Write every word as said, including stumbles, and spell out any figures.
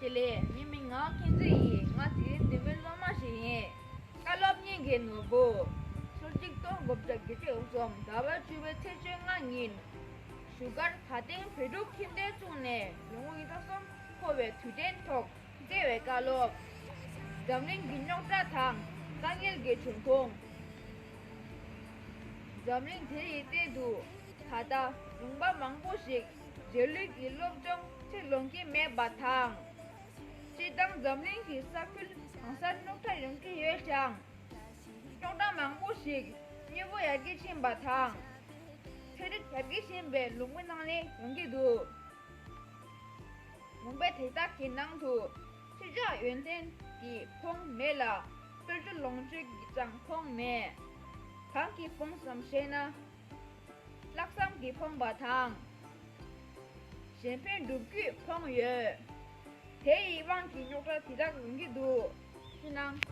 བཀྲ་ཤིས་བདེ་ལེགས། ངའི་མིང་ངག་མཁྱེན་བརྩེ་ཡིན། ང་དེ་རིང་བདེ་སྨོན་སློབ་མ་ཞིག་ཡིན། བཀའ་སློབ་སྙིང་གི་ནོར་བུ། ཕྱི་ལོ་ཆིག་སྟོང་དགུ་བརྒྱ་བརྒྱད་ཅུ་གྱ་གསུམ་ཟླ་བ་བཅུ་པའི་ཚེས་བཅོ་ལྔ་ཉིན། བཞུགས་སྒར་དགའ་ལྡན་བོད་ཕྲུག་ཁྱིམ་སྡེ་བཙུགས་ནས་ལོ་ངོ་ཉི་ཤུ་རྩ་གསུམ་འཁོར་བའི་དུས་དྲན་ཐོག་སྩལ་བའི་བཀའ་སློབ། འཛམ་གླིང་གི་རྙོག་དྲ་དང་དཀའ་ངལ་གྱི་འབྱུང་ཁུངས། འཛམ་གླིང་དེ་ཡི་སྟེང་དུ་ད་ལྟ་ལུང་པ་མང་པོ་ཞིག་རྗེས་ལུས་ཀྱི་སློབ་སྦྱོང་ཁྲིད་ལོང་གི་མེད་པ་དང་། སྤྱིར་བཏང་འཛམ་གླིང་གི་ས་ཁུལ་གང་སར་རྙོག་དྲ་ཡོང་གི་ཡོད་ཀྱང་། རྙོག་དྲ་མང་པོ་ཞིག་མྱུར་པོ་ཡར་རྒྱས་ཕྱིན་པ་དང་། ཚན་རིག་ཡར་རྒྱས་ཕྱིན་པའི་ལོ་ངོའི་ནང་ནས་ཡོང་གི་འདུག་ལུང་པ་དེ་དག་གི་ནང་དུ་ཕྱི་དྲག་ཡོན་ཏན་གྱིས་ཕོངས་མེད་ལ། དཔལ་འབྱོར་ལོངས་སྤྱོད་ཀྱིས་ཀྱང་ཕོངས་མེད། གང་གིས་ཕོངས་སམ་ཞེ་ན། ལྷག་བསམ་གྱིས་ཕོངས་པ་དང་། གཞན་ཕན་སྒྲུབ་རྒྱུས་ཕོངས་ཡོད། དེ་ཡི་དབང་གིས་རྙོག་དྲ་དེ་དག་ཡོང་གི་འདུག་ཕྱི་ནང་